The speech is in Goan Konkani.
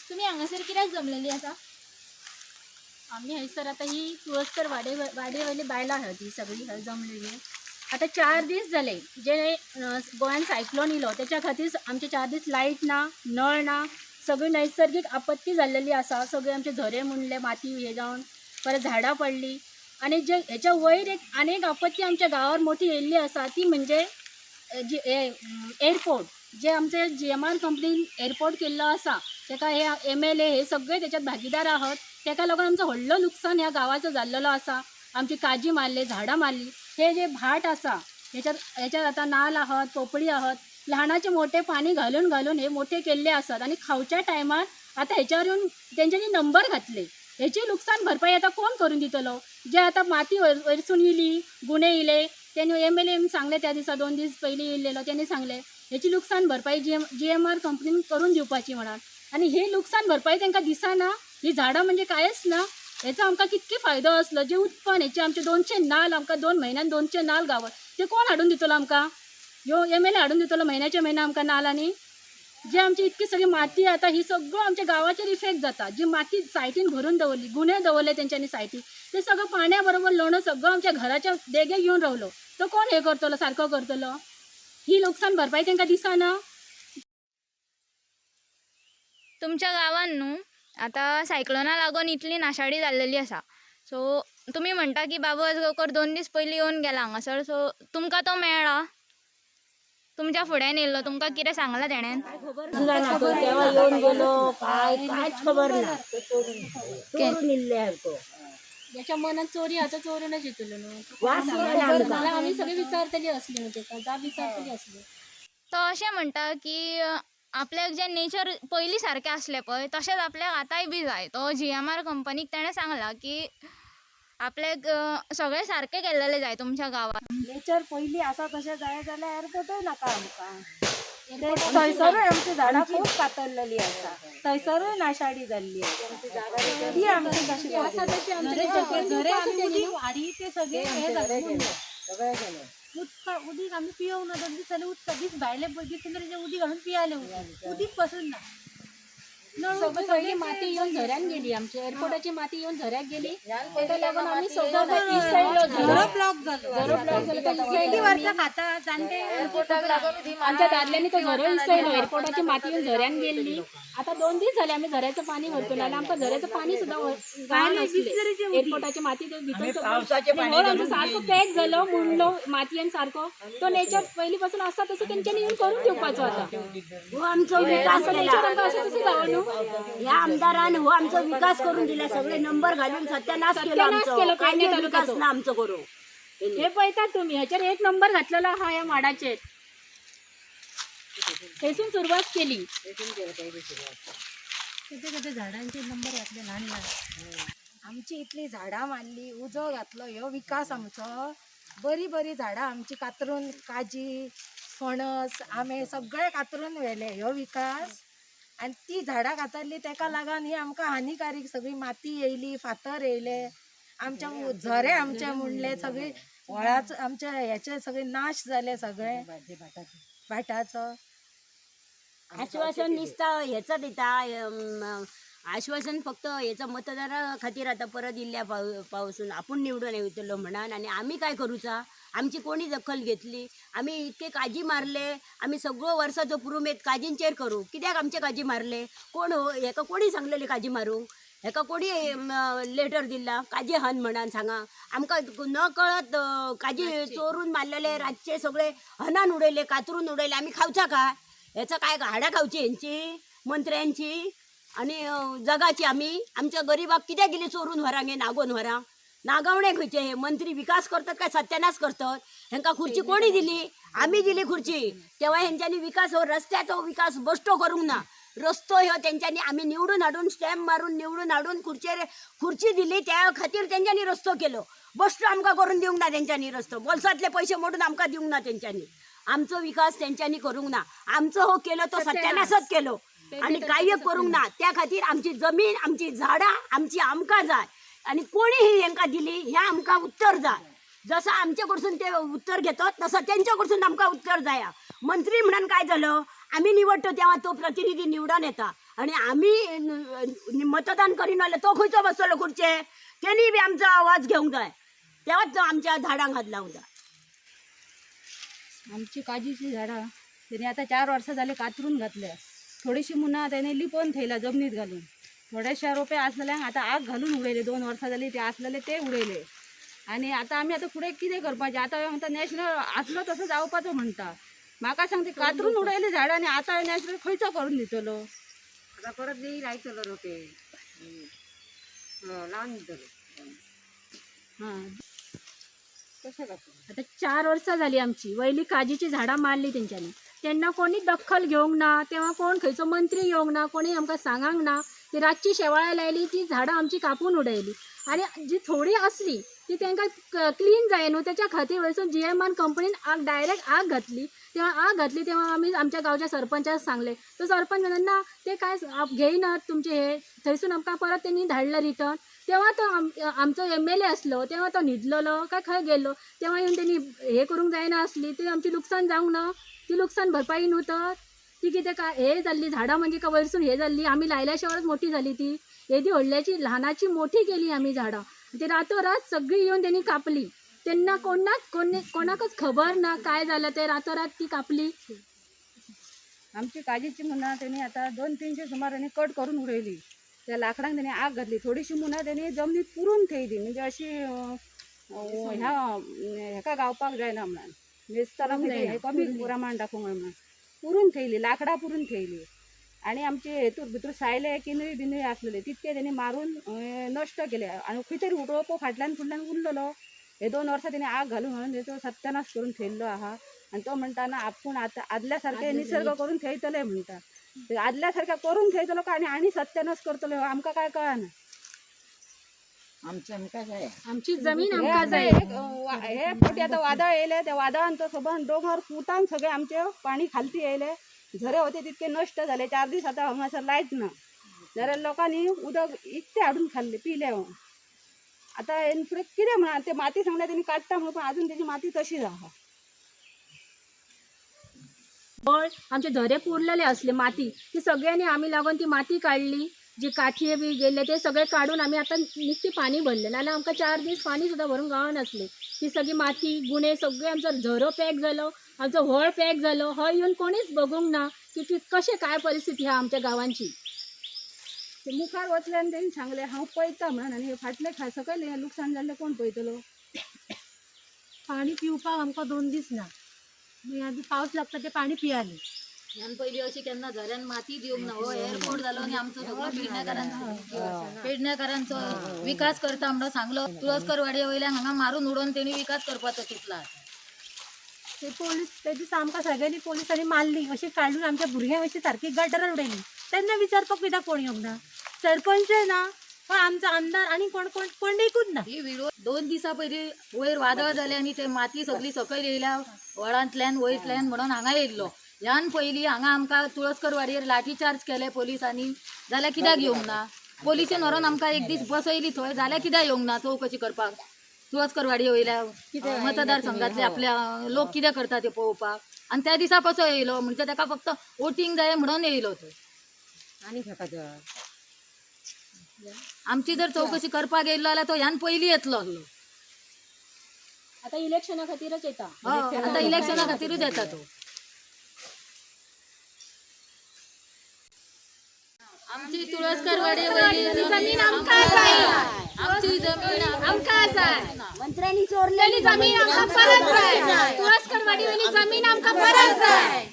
तुमी हांगासर कित्याक जमलेली आसा? आमी हयसर आतां ही तुळसकर वाडे वाडेवयली बायलां आहा ती सगळीं हय जमलेली. आतां 4 दीस जाले जे गोंयान सायक्लोन येयलो तेच्या खातीर आमचे 4 दीस लायट ना, नळ ना, सगळी नैसर्गीक आपत्ती जाल्लेली आसा. सगळे आमचे झरे मुंडले माती हे जावन, परत झाडां पडली आनी जे हेच्या वयर एक आनी एक आपत्ती आमच्या गांवार मोठी येयल्ली आसा ती म्हणजे जी एअरपोर्ट, जे आमचे GMR कंपनीन एअरपोर्ट केल्लो आसा तेका हे MLA हे सगळे तेच्यात भागीदार आहात. तेका लागून आमचो व्हडलो लुकसाण ह्या गांवाचो जाल्लेलो आसा. आमची काजी मारली, झाडां मारली. हे जे भाट आसा हेच्यात आतां नाल आहात, पोपळी आहात, ल्हानाचे मोठे पाणी घालून घालून हे मोठे केल्ले आसात आनी खावच्या टायमार आतां हेच्यार येवन तेंच्यांनी नंबर घातले. हेची लुकसाण भरपाई आतां कोण करून दितलो? जे आतां माती वयरसून येयली, गुणे येयले, तेणी MLA सांगले त्या दिसा 2 दीस पयलीं येयलेलो, तेणी सांगले हेची लुकसाण भरपाई GMR कंपनीन करून दिवपाची म्हणून. आनी ही लुकसाण भरपाई तांकां दिसना. ही झाडां म्हणजे कांयच ना. हेचो आमकां कितके फायदो आसलो, जे उत्पन्न हेचे आमचे 200 नाल आमकां 2 म्हयन्यान 200 नाल गावत, ते कोण हाडून दितलो आमकां? ह्यो MLA हाडून दितलो म्हयन्याच्या म्हयन्या आमकां नाल? आनी जे आमची इतकी सगळी माती आतां ही सगळं आमच्या गांवाचेर इफेक्ट जाता. जी माती सायटीन भरून दवरली, गुणे दवरले तेंच्यांनी सायटीन, ते सगळं पाण्या बरोबर लोणो सगळं आमच्या घराच्या देगेक येवन रावलो. तो कोण हे करतलो, सारको करतलो? ही लुकसाण भरपाई तांकां दिसना. तुमच्या गांवान न्हू आतां सायक्लोना लागून इतली नाशाडी जाल्लेली आसा. सो तुमी म्हणटा की बाबू आजगांवकर 2 दीस पयलीं येवन गेला हांगासर, सो तुमकां तो मेळ्ळा? तुमच्या फुड्यान येयल्लो, तुमकां कितें सांगलां तेणेन? ना, तो केव्हा येवन गेलो काय कांयच खबर ना. चोरून इल्ले सारको ज्याच्या मनात चोरी आसा चोरूनच येतलो न्हू. वास येयला आमकां. आमी सगळी विचारतली असली न्हू तेका, जाप विचारतली असली. तो अशें म्हणटा की आपल्याक जें नेचर पयलीं सारकें आसलें पळय तशेंच आपल्याक आतांय बी जाय. तो GMR कंपनीक तेणें सांगलां की आपल्याक सगळें सारकें केल्लेलें जाय तुमच्या गांवांत. नेचर पयलीं आसा तशें जाय जाल्यार एअरपोर्टूय नाका आमकां. थंयसरूय आमची झाडां खूब कातरलेली आसा, थंयसरूय नाशाडी जाल्ली आसा. ती आमची कशी आसा तशी आमची हाडी ते सगळे हे जाले उदक उदीक आमी पियोंक ना 2 दीस जाले. उदक दीस भायले दीस उदीक घालून पियाले, उदीक पासून ना. सगळी पयली माती येवन झऱ्यान गेली, आमची एअरपोर्टाची माती येवन झऱ्याक गेली. तेका लागून आमी सगळो इसयलो, झरो ब्लॉक जालो, झरो ब्लॉक जालो तो कितली इसयलो. वर्सां खाता जाणटे. आमच्या दादल्यांनी तो झरो इसयलो, एअरपोर्टाची माती येवन झऱ्यान गेल्ली. आतां 2 दीस जाले आमी झऱ्याचं पाणी व्हरतलो जाल्यार आमकां झऱ्याचं पाणी सुद्दां गांवान नासलें. एअरपोर्टाची माती भितर सगळं आमचो सारको पॅक जालो, मुंडलो मातयेन सारको. तो नेचर पयलीं पासून आसा तसो तेंच्यांनी येवन करून दिवपाचो. आतां हो आमचो विकास केला नेचर आमकां आसा तसो जावं न्हू. ह्या आमदारान हो आमचो विकास करून दिला. सगळे नंबर घालून सत्यानाश केलो सत्यानाश आमचो. केलो कांय पेडणे विकास तालुक्याचो. ना आमचो करूं. हे पळयतात तुमी, ह्याचेर 1 नंबर घातलेलो आहा ह्या माडाचेर. थंयसून सुरवात केली. कितें कितें झाडांचे नंबर घातले ल्हान ल्हान. आमची इतली झाडां मारली, उजो घातलो, ह्यो विकास आमचो. बरी बरी झाडां आमची कातरून, काजी, फणस, आंबे सगळे कातरून व्हेले, ह्यो विकास. आनी ती झाडां कातरली तेका लागून ही आमकां हानिकारक सगळी माती येयली, फातर येयले, आमच्या झरे आमचे मुंडले, सगळी व्हळाचो आमच्या हेचे सगळे नाश जाले सगळे भाटाचो. आश्वासन निसता हेचा दिता, आश्वासन फक्त हेचा मतदारा खातीर. आतां परत इल्ल्या पावसून आपूण निवडून येतलो म्हणान. आनी आमी काय करूचा? आमची कोणी दखल घेतली? आमी इतके काजी मारले, आमी सगळो वर्साचो पुरुमेत काजींचेर करू. कित्याक आमचे काजी मारले? कोण हो हेका कोणी सांगलेले काजी मारूंक? हेका कोणी लेटर दिला काजी हन म्हणान? सांगा आमकां. न कळत काजी चोरून मारलेले, रातचे सगळे हनान उडयले, कातरून उडयले. आमी खावचा काय? हेचा काय हाडां खावची हेंची मंत्र्यांची आनी जगाची? आमी आमच्या गरिबाक कित्याक गेली चोरून व्हरांक, हे नागोवन व्हरांक? नागावणे खंयचे हे मंत्री? विकास करतात काय सत्यानाश करतात? हेंकां खुर्ची कोणी दिली? आमी दिली खुर्ची तेव्हा हेंच्यांनी विकास हो रस्त्याचो विकास बश्टो करूंक ना. रस्तो ह्यो तेंच्यांनी आमी निवडून हाडून स्टॅम्प मारून निवडून हाडून खुर्चेर खुर्ची दिली त्या खातीर तेंच्यांनी रस्तो केलो. बश्टो आमकां करून दिवंक ना तेंच्यांनी रस्तो, बोल्सांतले पयशे मोडून आमकां दिवंक ना तेंच्यांनी. आमचो विकास तेंच्यांनी करूंक ना. आमचो हो केलो तो सत्यानाशच केलो आनी कांय करूंक ना. त्या खातीर आमची जमीन, आमची झाडां आमची आमकां जाय आनी कोणी ही हेंकां दिली हें आमकां उत्तर जाय. जसं आमचे कडसून ते उत्तर घेतात तसं त्यांच्या कडसून आमकां उत्तर जाया. मंत्री म्हणून काय झालं, आमी निवडतो तेव्हा तो प्रतिनिधी निवडून येता आणि आमी मतदान करीन जाल्यार तो खंयचो बसतलो खुर्चे? तेणी बी आमचो आवाज घेवंक जाय, तेव्हाच तो आमच्या झाडांक हात लावंक जाय. आमची काजीची झाडां तेणी आतां 4 वर्सां जाली कातरून घातल्या. थोडीशी मुनां तेणी लिपोवन थेयला जमनीत घालून. थोडेशे रोपे आसलेल्यांक आतां आग घालून उडयले. 2 वर्सां जाली ते आसलेले ते उडयले. आनी आतां आमी आतां फुडें कितें करपाचें? आतां म्हणटा नॅशनल आसलो तसो जावपाचो म्हणटा. म्हाका सांग ते कातरून उडयले झाडां आनी आतां नॅशनल खंयचो करून दितलो? आता परत नाही लायतलो रोपे लावन दितलो. हां, कशें करतलो? आतां 4 वर्सां जाली आमची वयली काजीची झाडां मारली तेंच्यांनी. तेन्ना कोणी दखल घेवंक ना, तेव्हा कोण खंयचो मंत्री येवंक ना, कोणी आमकां सांगांक ना. ती रातची शेवाळ्या लायली, ती झाडां आमची कापून उडयली आनी जी थोडी आसली ती तांकां क्लीन जाय न्हू तेच्या खातीर वयसून जीएमआर कंपनीन आग डायरेक्ट आग घातली. तेव्हा आग घातली तेव्हा आमी आमच्या गांवच्या सरपंचाक सांगलें. तो सरपंच म्हणटा ना ते काय घेयनात तुमचे हे. थंयसून आमकां परत तेणी धाडलं रिटर्न. तेव्हा तो आमचो एमएलए आसलो तेव्हा तो न्हिदलेलो काय खंय गेल्लो तेव्हा येवन तेणी हे करूंक जायना आसली. ती आमची लुकसाण जावंक ना, ती लुकसाण भरपाई न्हू तर ती कितें काय हे जाल्ली झाडां म्हणजे काय वयरसून हे जाल्ली आमी लायल्या शिवायच मोठी जाली ती. येदी व्हडल्याची ल्हानाची मोठी केली आमी झाडां, ती रातोरात सगळी येवन तेणी कापली. तेन्ना कोणाच कोणाकच खबर ना काय जालें ते, रातोरात ती कापली. आमची काजीची मुनां तेणी आतां 200-300 सुमार तेणी कट करून उडयली. त्या लाकडांक तेणी आग घातली. थोडीशी मुनां तेणी जमनीत पुरून थेयली, म्हणजे अशी ह्या हेका गावपाक जायना म्हणून, मेजताना हे कमी प्रमाण दाखोवंक जाय म्हणून पुरून थेयली, लाकडां पुरून थेयली. आनी आमचे हेतूर भितर सायले किनूय बिनूय आसलेले तितके तेणी मारून नश्ट केले. आनी खंय तरी रोपो फाटल्यान फुडल्यान उरलेलो. हे 2 वर्सां तेणी आग घालून घालून तेचो सत्यानाश करून थेयल्लो आहा. आनी तो म्हणटा ना आपूण आतां आदल्या सारकें निसर्ग करून थेयतले म्हणटा. ते आदल्या सारकें करून थेयतलो काय आनी सत्यानाश करतलो हो आमकां काय कळना. आमचे आमकां जाय आमची जमीन हे आमकां आतां जाय. एक हे फावटी आतां वादळ येयलें, त्या वादळान तो सोबन दोंगर फुटान सगळे आमचे पाणी खालती येयले. झरे होते तितके नश्ट जाले. 4 दीस आतां हांगासर लायट ना जाल्यार लोकांनी उदक इतकें हाडून खाल्लें पिलें. आतां हेन फुडें कितें म्हणा ते माती सांगल्या तेणी काडटा म्हणून, पण आजून तेजी माती तशीच आहा. आमचे झरे पुरलेले असले माती ती सगळ्यांनी आमी लागून ती माती काडली. जी काठये बी गेल्ले ते सगळे काडून आमी आतां निकती पाणी भरलें, नाल्यार आमकां 4 दीस पाणी सुद्दां भरूंक गावनासलें. ती सगळी माती गुणे सगळे आमचो झरो पॅक जालो, आमचो व्हळ पॅक जालो. हय येवन कोणीच बघूंक ना की कशें काय परिस्थिती आहा आमच्या गांवांची. ते मुखार वतले आनी तेणी सांगलें हांव पळयता म्हणून, आनी हे फाटलें सकयल हें लुकसाण जाल्लें कोण पळयतलो? पाणी पिवपाक आमकां 2 दीस ना. मागीर आमी पावस लागता ते पाणी पियाले. ह्यान पयलीं अशी केन्ना झऱ्यान माती दिवंक ना. हो एअरपोर्ट जालो आनी आमचो सगळो पेडणेकारांचो विकास करता म्हणून सांगलो. तुळसकर वाडये वयल्यान हांगा मारून उडोवन तेणी विकास करपाचो चिंतला. ते पोलीस ते दिसा आमकां सगळ्यांनी पोलिसांनी मारली, अशी काडून आमच्या भुरग्यांक अशी सारकी गटरान उडयली. तेन्ना विचारपाक कित्याक कोण येवंक ना? सरपंच ना, पण आमचो आमदार आनी कोण कोण कोण एकूच ना. ही व्हिडिओ 2 दिसां पयलीं वयर वादळ जालें आनी ते माती सगळी सकयल येयल्या वडांतल्यान वयतल्यान म्हणून हांगा येयल्लो. ह्यान पयलीं हांगा आमकां तुळसकर वाडयेर लाठी चार्ज केले पोलिसांनी, जाल्यार कित्याक येवंक ना? पोलिसेन व्हरोन आमकां एक दीस बसयली थंय, जाल्यार कित्याक येवंक ना चवकशी करपाक? तुळसकर वाडये वयल्या मतदारसंघातले आपल्या लोक कितें करता ते पळोवपाक. आनी त्या दिसा कसो येयलो म्हणजे ताका फक्त वोटींग जाय म्हणून येयलो तो. आनी खेका जाय. आमची जर चवकशी करपाक येयल्लो जाल्यार तो ह्यान पयलीं येतलो आसलो. आतां इलेक्शना खातीरच येता. हय, आतां इलेक्शना खातीरूच येता तो. आमची तुळसकर वाडये वयली जमीन आमकां जाय. आमची जमीन आमकां जाय. मंत्र्यांनी चोरलेली जमीन आमकां परत जाय. तुळसकर वाडीवयली जमीन आमकां परत जाय.